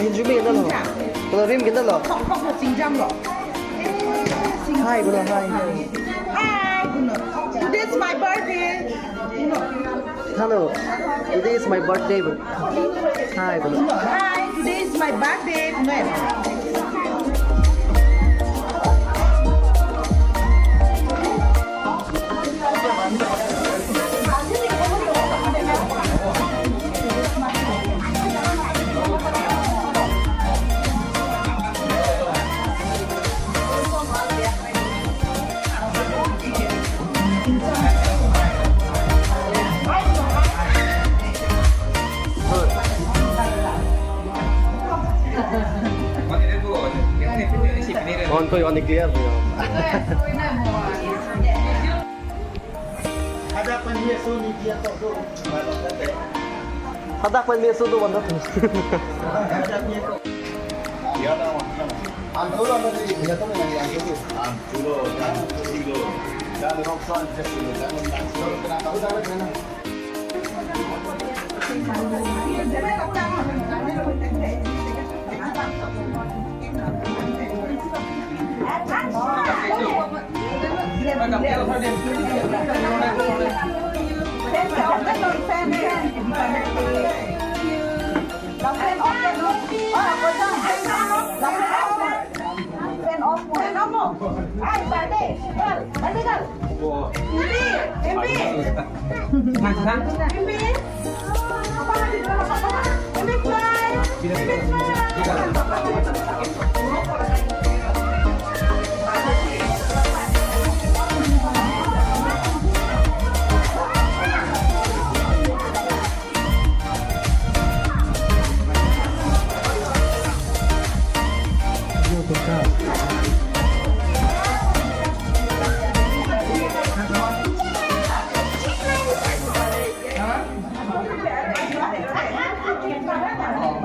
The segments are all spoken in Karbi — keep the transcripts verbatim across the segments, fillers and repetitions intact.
Injumi na lo. Kalau rim kita lo. Kok kok lo singjam lo. Hi, Bruno, hi. Hi, Bruno. Today's my birthday. Hello. Today is my birthday, Bruno. Hi, Bruno. Hi, today is my birthday. Bruno. On to, on clear. Hadak pen meso ni dia to do. Hadak pen meso do, wanda tu. Antolo na ni dia to ni antolo. Antolo, antolo. Dan rokson sesilo, dan antolo. Kenapa udah ada?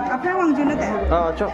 Apa yang uang junat ya? Ah, cok.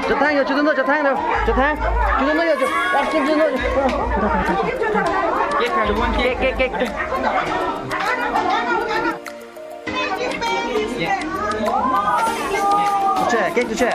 Chethang yo, chedun do, chethang do, chethang. Chedun do yo, chethang, chedun do. Cake, cake, cake, cake. Tuche, cake tuche.